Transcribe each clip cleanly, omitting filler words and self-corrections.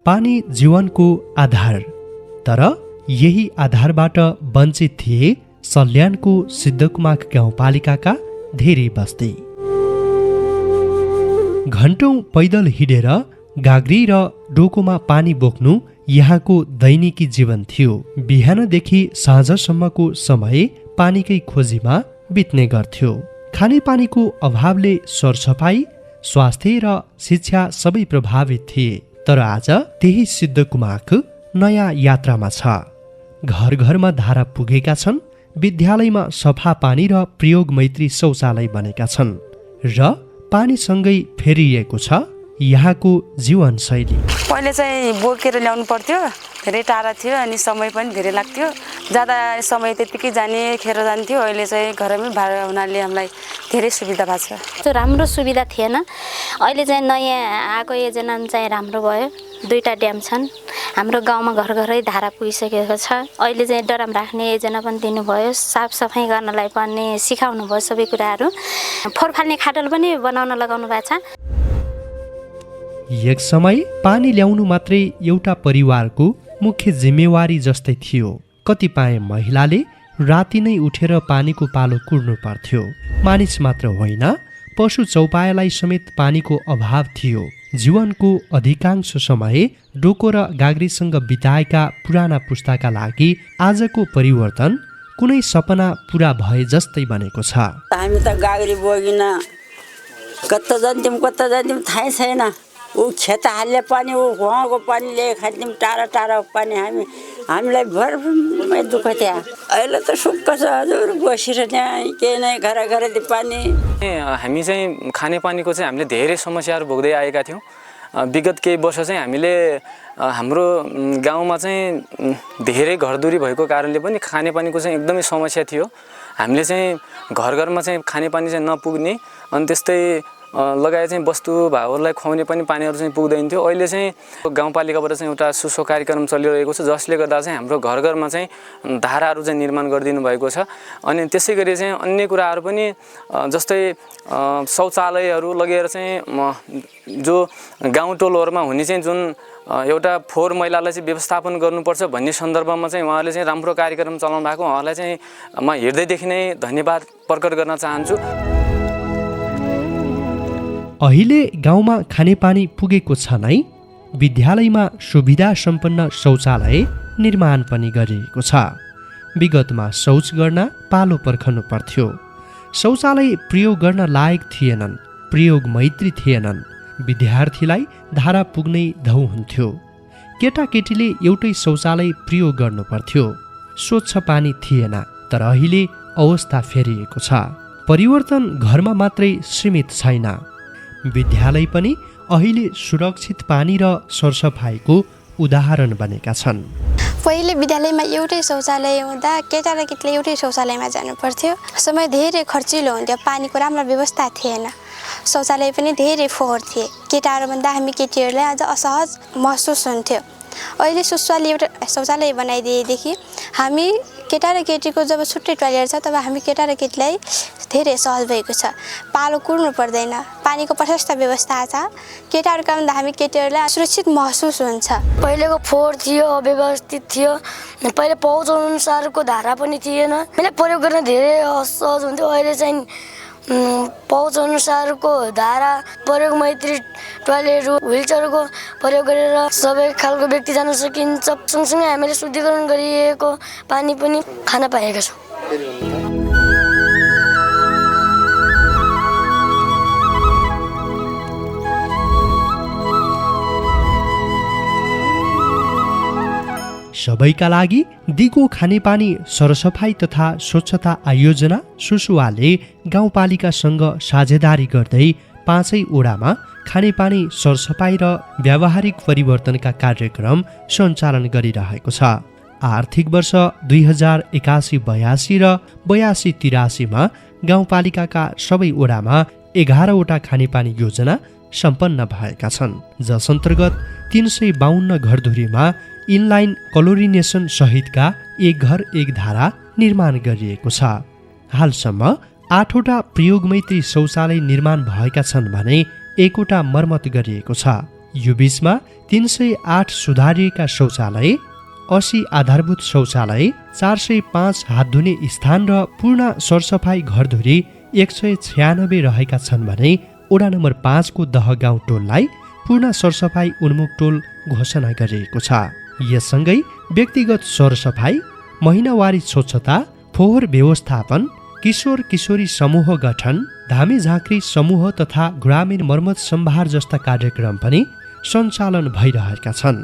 पानी जीवनको आधार, तर यही आधारबाट वञ्चित थिए सल्यानको सिद्धकुमाक गाउँपालिकाका धेरै बस्ती। घण्टौं पैदल हिँडेर गाग्री र डोकोमा पानी बोक्नु यहाँको दैनिकी जीवन थियो। बिहानदेखि साँझसम्मको समय पानीकै खोजीमा बित्ने गर्थ्यो। खानेपानीको अभावले सरसफाई, स्वास्थ्य र शिक्षा सबै प्रभावित थिए। तर आज त्यही सिद्धकुमाक नयाँ यात्रामा छ। घर घरमा धारा पुगेका छन्, विद्यालयमा सफा पानी र प्रयोग मैत्री शौचालय बनेका छन् र पानीसँगै फेरिएको छ यहाँको जीवनशैली। पहिले चाहिँ बोकेर ल्याउनु पर्थ्यो, धेरै टाढा थियो अनि समय पनि धेरै लाग्थ्यो। ज्यादा समय त्यतिकै जाने खेर जान्थ्यो। अहिले चाहिँ घरमै भएर हुनाले हामीलाई धेरै सुविधा भएको छ। त्यो राम्रो सुविधा थिएन। अहिले चाहिँ नयाँ आएको योजना चाहिँ राम्रो भयो। 2टा ड्याम छन्। हाम्रो गाउँमा घर घरै धारा पुगिसकेको छ। अहिले चाहिँ ड्रम राख्ने योजना पनि दिनुभयो। साफसफाइ गर्नलाई पनि सिकाउनु भयो सबै कुराहरू। फोहोर फाल्ने खाडल पनि बनाउन लगाउनु भएको छ। एक समय पानी ल्याउनु मात्रै एउटा परिवारको मुख्य जिम्मेवारी जस्तै थियो। कतिपय महिलाले राति नै उठेर पानीको पालो कुर्नु पर्थ्यो। मानिस मात्र होइन, पशु चौपायालाई समेत पानीको अभाव थियो। जीवनको अधिकांश समय डोको र गाग्रीसँग बिताएका पुराना पुस्ताका लागि आजको परिवर्तन कुनै सपना पूरा भए जस्तै बनेको छ। हामी त गाग्री बोकिन कता जान्थ्यौँ थाहै छैन। ऊ खेत हाल्ने पानी, ऊ उहाँको पानी ल्याए खान्थ्यौँ। टाढा टाढा पानी हामीलाई भरमै दुःख थियो। अहिले त सुक्ख छ हजुर, बसेर त्यहाँ केही नै घर त्यो पानी। हामी चाहिँ खानेपानीको चाहिँ हामीले धेरै समस्याहरू भोग्दै आएका थियौँ। विगत केही वर्ष चाहिँ हामीले हाम्रो गाउँमा चाहिँ धेरै घरदुरी भएको कारणले पनि खानेपानीको चाहिँ एकदमै समस्या थियो। हामीले चाहिँ घर घरमा चाहिँ खानेपानी चाहिँ नपुग्ने, अनि त्यस्तै लगायत चाहिँ वस्तु भावहरूलाई खुवाउने पनि पानीहरू चाहिँ पुग्दैन थियो। अहिले चाहिँ गाउँपालिकाबाट चाहिँ एउटा सुसो कार्यक्रम चलिरहेको छ, जसले गर्दा चाहिँ हाम्रो घर घरमा चाहिँ धाराहरू चाहिँ निर्माण गरिदिनु भएको छ। अनि त्यसै गरी चाहिँ अन्य कुराहरू पनि जस्तै शौचालयहरू लगेर चाहिँ जो गाउँ टोलहरूमा हुने चाहिँ जुन एउटा फोहोर मैलालाई चाहिँ व्यवस्थापन गर्नुपर्छ भन्ने सन्दर्भमा चाहिँ उहाँहरूले चाहिँ राम्रो कार्यक्रम चलाउनु भएको। उहाँहरूलाई चाहिँ म हृदयदेखि नै धन्यवाद प्रकट गर्न चाहन्छु। अहिले गाउँमा खानेपानी पुगेको छ नै, विद्यालयमा सुविधा सम्पन्न शौचालय निर्माण पनि गरिएको छ। विगतमा शौच गर्न पालो पर्खनु पर्थ्यो। शौचालय प्रयोग गर्न लायक थिएनन्, प्रयोग मैत्री थिएनन्। विद्यार्थीलाई धारा पुग्नै धौ हुन्थ्यो। केटाकेटीले एउटै शौचालय प्रयोग गर्नु पर्थ्यो। स्वच्छ पानी थिएन। तर अहिले अवस्था फेरिएको छ। परिवर्तन घरमा मात्रै सीमित छैन। विद्यालय पनि अहिले सुरक्षित पानी र सरसफाइको उदाहरण बनेका छन्। पहिले विद्यालयमा एउटै शौचालय हुँदा केटा र केटीले एउटै शौचालयमा जानु पर्थ्यो। समय धेरै खर्चिलो हुन्थ्यो। पानीको राम्रो व्यवस्था थिएन। शौचालय पनि धेरै फोहोर थिए। केटाहरूभन्दा हामी केटीहरूलाई अझ असहज महसुस हुन्थ्यो। अहिले सुस्वाले एउटा शौचालय बनाइदिएदेखि हामी केटा र केटीको जब छुट्टै टोयलेट छ तब हामी केटा र केटीलाई धेरै सहज भएको छ। पालो कुर्नु पर्दैन। पानीको प्रशस्त व्यवस्था छ। केटाहरूका भन्दा हामी केटीहरूलाई सुरक्षित महसुस हुन्छ। पहिलेको फोहोर थियो, अव्यवस्थित थियो। पहिले पहुँच अनुसारको धारा पनि थिएन। मैले प्रयोग गर्न धेरै असहज हुन्थ्यो। अहिले चाहिँ पहुँच अनुसारको धारा, प्रयोग मैत्री टोयलेट, व्हिलचेयरको प्रयोग गरेर सबै खालको व्यक्ति जान सकिन्छ। सँगसँगै हामीले शुद्धिकरण गरिएको पानी पनि खान पाएका छौँ। सबैका लागि दिगो खानेपानी सरसफाई तथा स्वच्छता आयोजना सुसुवाले गाउँपालिकासँग साझेदारी गर्दै 5 वडामा खानेपानी सरसफाई र व्यावहारिक परिवर्तनका कार्यक्रम सञ्चालन गरिरहेको छ। आर्थिक वर्ष 2081-82 र 82-83 गाउँपालिकाका सबै वडामा 11वटा खानेपानी योजना सम्पन्न भएका छन्, जस अन्तर्गत 352 घरधुरीमा इनलाइन क्लोरिनेसन सहितका एक घर एक धारा निर्माण गरिएको छ। हालसम्म 8वटा प्रयोगमैत्री शौचालय निर्माण भएका छन् भने 1वटा मर्मत गरिएको छ। यो बीचमा 308 सुधारिएका शौचालय, 80 आधारभूत शौचालय, 405 हात धुने स्थान र पूर्ण सरसफाई घरधुरी 196 रहेका छन् भने वडा नम्बर 5 को दहगाउँ टोललाई पूर्ण सरसफाई उन्मुख टोल घोषणा गरिएको छ। यससँगै व्यक्तिगत सरसफाई, महिनावारी स्वच्छता, फोहोर व्यवस्थापन, किशोर किशोरी समूह गठन, धामी झाँक्री समूह तथा ग्रामीण मर्मत सम्भार जस्ता कार्यक्रम पनि सञ्चालन भइरहेका छन्।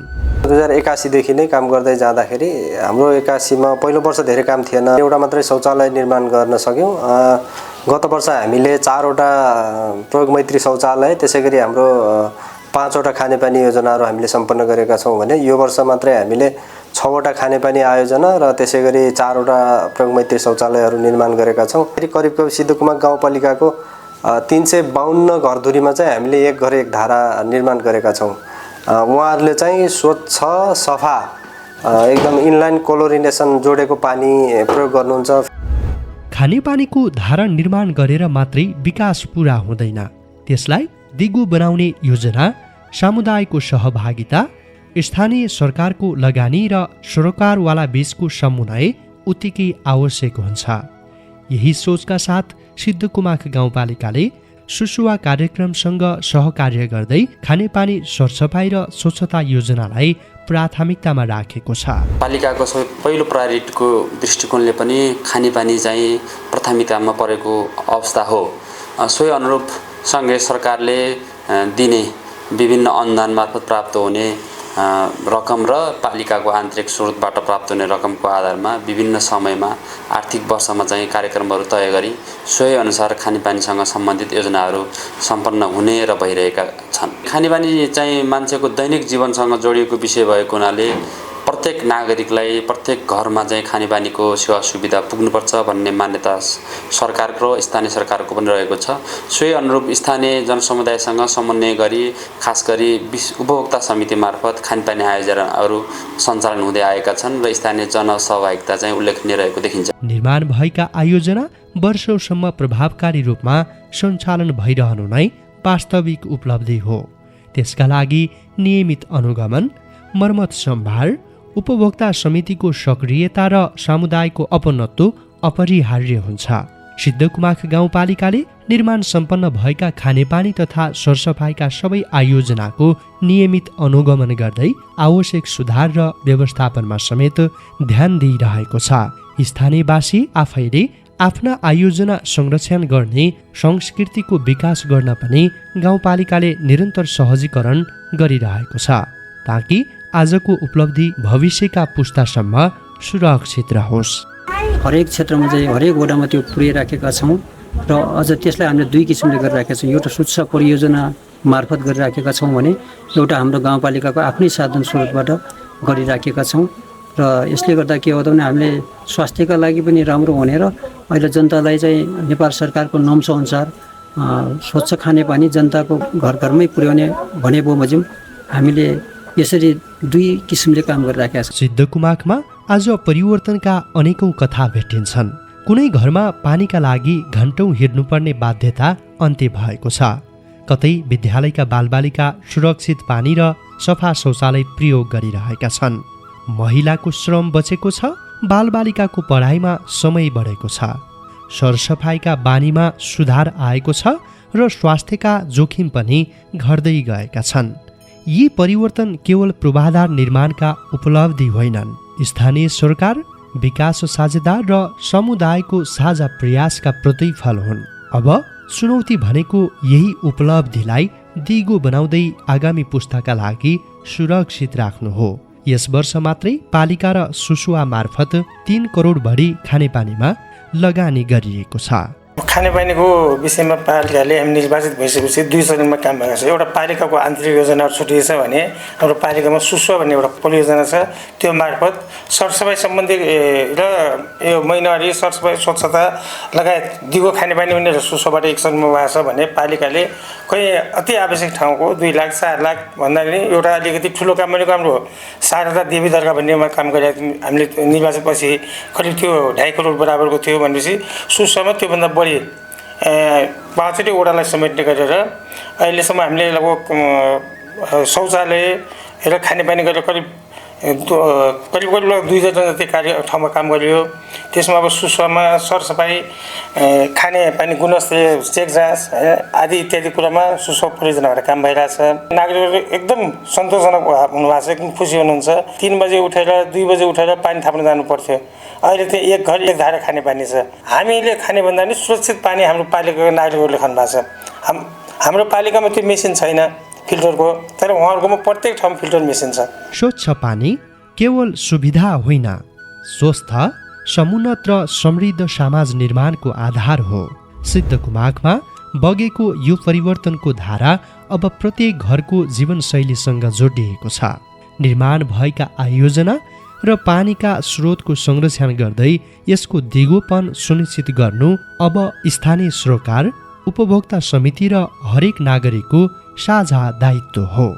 2081 देखि नै काम गर्दै जाँदाखेरि हाम्रो 81 मा पहिलो वर्ष धेरै काम थिएन, एउटा मात्रै शौचालय निर्माण गर्न सक्यौं। गत वर्ष हामीले 4 वटा प्रयोग मैत्री शौचालय, त्यसैगरी हाम्रो 5 वटा खानेपानी योजनाहरू हामीले सम्पन्न गरेका छौं भने यो वर्ष मात्रै हामीले 6 वटा खानेपानी आयोजना र त्यसैगरी 4 वटा प्रयोग मैत्री शौचालयहरू निर्माण गरेका छौं। करिब सिद्धकुमार गाउँपालिकाको 352 घरधुरीमा चाहिँ हामीले एक घर एक धारा निर्माण गरेका छौं। उहाँहरूले चाहिँ स्वच्छ सफा एकदम इनलाइन क्लोरिनेसन जोडेको पानी प्रयोग गर्नुहुन्छ। खानेपानीको धारा निर्माण गरेर मात्रै विकास पूरा हुँदैन, त्यसलाई दिगो बनाउने योजना, समुदायको सहभागिता, स्थानीय सरकारको लगानी र सरोकारवाला बीचको समन्वय उत्तिकै आवश्यक हुन्छ। यही सोचका साथ सिद्धकुमाख गाउँपालिकाले सुसुवा कार्यक्रमसँग सहकार्य गर्दै खानेपानी सरसफाई र स्वच्छता योजनालाई प्राथमिकतामा राखेको छ। पालिकाको सबै पहिलो प्रायोरिटीको दृष्टिकोणले पनि खानेपानी चाहिँ प्राथमिकतामा परेको अवस्था हो। सोही अनुरूप सँगै सरकारले दिने विभिन्न अनुदान मार्फत प्राप्त हुने रकम र पालिकाको आन्तरिक स्रोतबाट प्राप्त हुने रकमको आधारमा विभिन्न समयमा आर्थिक वर्षमा चाहिँ कार्यक्रमहरू तय गरी सोही अनुसार खानेपानीसँग सम्बन्धित योजनाहरू सम्पन्न हुने र भइरहेका छन्। खानेपानी चाहिँ मान्छेको दैनिक जीवनसँग जोडिएको विषय भएको हुनाले प्रत्येक नागरिकलाई प्रत्येक घरमा चाहिँ खानेपानीको सेवा सुविधा पुग्नुपर्छ भन्ने मान्यता सरकारको र स्थानीय सरकारको पनि रहेको छ। सोही अनुरूप स्थानीय जनसमुदायसँग समन्वय गरी खास गरी उपभोक्ता समिति मार्फत खानेपानी आयोजनाहरू सञ्चालन हुँदै आएका छन् र स्थानीय जनसहभागिता चाहिँ उल्लेखनीय रहेको देखिन्छ। निर्माण भएका आयोजना वर्षौसम्म प्रभावकारी रूपमा सञ्चालन भइरहनु नै वास्तविक उपलब्धि हो। त्यसका लागि नियमित अनुगमन, मर्मत सम्भार, उपभोक्ता समितिको सक्रियता र समुदायको अपनत्व अपरिहार्य हुन्छ। सिद्धकुमाख गाउँपालिकाले निर्माण सम्पन्न भएका खानेपानी तथा सरसफाइका सबै आयोजनाको नियमित अनुगमन गर्दै आवश्यक सुधार र व्यवस्थापनमा समेत ध्यान दिइरहेको छ। स्थानीयवासी आफैले आफ्ना आयोजना संरक्षण गर्ने संस्कृतिको विकास गर्न पनि गाउँपालिकाले निरन्तर सहजीकरण गरिरहेको छ, ताकि आजको उपलब्धि भविष्यका पुस्तासम्म सुरक्षित रहोस्। हरेक क्षेत्रमा चाहिँ हरेक वडामा त्यो पुर्याइराखेका छौँ र अझ त्यसलाई हामीले दुई किसिमले गरिराखेका छौँ। एउटा स्वच्छ परियोजना मार्फत गरिराखेका छौँ भने एउटा हाम्रो गाउँपालिकाको आफ्नै साधन स्रोतबाट गरिराखेका छौँ र यसले गर्दा के हो त भने हामीले स्वास्थ्यका लागि पनि राम्रो हुने र अहिले जनतालाई चाहिँ नेपाल सरकारको नम्सअनुसार स्वच्छ खानेपानी जनताको घर घरमै पुर्याउने भने बमोजिम हामीले यसरी दुई किसिमले काम गरिराखेका छौँ। सिद्धकुमाखमा आज परिवर्तनका अनेकौं कथा भेटिन्छन्। कुनै घरमा पानीका लागि घण्टौं हिँड्नुपर्ने बाध्यता अन्त्य भएको छ। कतै विद्यालयका बालबालिका सुरक्षित पानी र सफा शौचालय प्रयोग गरिरहेका छन्। महिलाको श्रम बचेको छ, बालबालिकाको पढाइमा समय बढेको छ, सरसफाइका बानीमा सुधार आएको छ र स्वास्थ्यका जोखिम पनि घट्दै गएका छन्। यी परिवर्तन केवल पूर्वाधार निर्माणका उपलब्धि होइनन्, स्थानीय सरकार, विकास साझेदार र समुदायको साझा प्रयासका प्रतिफल हुन्। अब चुनौती भनेको यही उपलब्धिलाई दिगो बनाउँदै आगामी पुस्ताका लागि सुरक्षित राख्नु हो। यस वर्ष मात्रै पालिका र सुसुवा मार्फत 3 करोड बढी खानेपानीमा लगानी गरिएको छ। खानेपानीको विषयमा पालिकाले हामी निर्वाचित भइसकेपछि 2 चरणमा काम भएको छ। एउटा पालिकाको आन्तरिक योजनाहरू छुटिएको छ भने हाम्रो पालिकामा सुसुवा भन्ने एउटा परियोजना छ। त्यो मार्फत सरसफाइ सम्बन्धी र यो महिनावारी सरसफाइ स्वच्छता लगायत दिगो खानेपानी पनि सुसुवाबाट एक चरणमा भएको छ भने पालिकाले खोइ अति आवश्यक ठाउँको 2 लाख 4 लाख भन्दा पनि एउटा अलिकति ठुलो काम भनेको हाम्रो शारदा देवी दरगाह भन्नेमा काम गरेको हामीले निर्वाचित पछि करिब त्यो 2.5 करोड बराबरको थियो भनेपछि सुसुवामा त्योभन्दा बढी 5 वटालाई समेट्ने गरेर अहिलेसम्म हामीले लगभग शौचालय र खानेपानी गरेर करिब 2000 जन जति ठाउँमा काम गरियो। त्यसमा अब सुस्वामा सरसफाइ, खानेपानी गुणस्तरीय चेक जाँच आदि इत्यादि कुरामा सुस्वा परियोजनाबाट काम भइरहेछ। नागरिकहरू एकदम सन्तोषजनक हुनुभएको छ, एकदम खुसी हुनुहुन्छ। 3 बजे उठेर 2 बजे उठेर पानी थाप्न जानु पर्थ्यो, अहिले चाहिँ एक घर एक धारा खानेपानी छ। हामीले खानेभन्दा पनि सुरक्षित पानी हाम्रो पालिकाको नागरिकहरूले खानु भएको छ। हाम्रो पालिकामा त्यो मेसिन छैन फिल्टरको, तर उहाँहरूकोमा प्रत्येक ठाउँमा फिल्टर मेसिन छ। स्वच्छ पानी केवल सुविधा होइन, स्वस्थ, समुन्नत र समृद्ध समाज निर्माणको आधार हो। सिद्धको माघमा बगेको यो परिवर्तनको धारा अब प्रत्येक घरको जीवनशैलीसँग जोडिएको छ। निर्माण भएका आयोजना र पानीका स्रोतको संरक्षण गर्दै यसको दिगोपन सुनिश्चित गर्नु अब स्थानीय सरोकार, उपभोक्ता समिति र हरेक नागरिकको साझा दायित्व हो।